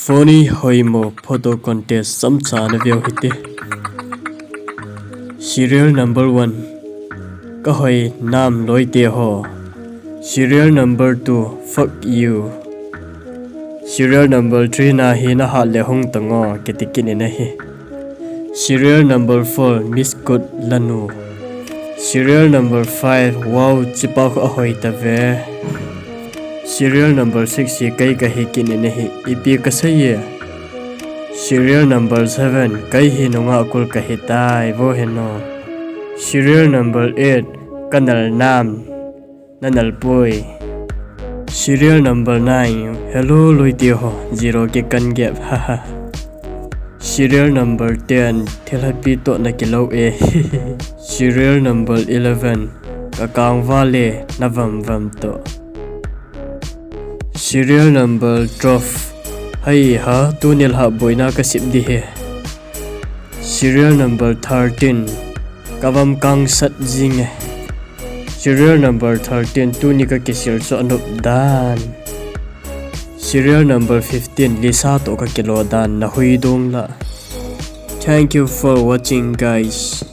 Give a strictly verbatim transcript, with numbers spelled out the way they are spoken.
Funny hoimo photo contest samcha na veu hite. Serial number one. Ka hoi nam loi te ho. Serial number two. Fuck you. Serial number three. Na hi na hat le hung tango, kiti kit in ahi. Serial number four. Miss Good Lanu. Serial number five. Wow, chipa khu ahoi ta ve. Serial number six hi kei ka hi kit in ahi, ipi ka sei e. Serial number seven. Kei hi nungah kul ka hi tai, vo heno. Serial number eight. Ka nal nam, na nal poi. Serial number nine. Hello loi te ho, zero ke kan gap, haha. Serial number ten. Thil happy to na kilo e. Serial number eleven. Ka kang vale na vam vam to. Serial number twelve. Hai ha, tuni lha boina ka sip di he. Serial number thirteen. Ka vam kang sat jing e. Serial number thirteen. Tuni ka kisil chu anup dan. Serial number fifteen. Lisa to ka kilo dan, na hui dong la. Thank you for watching, guys.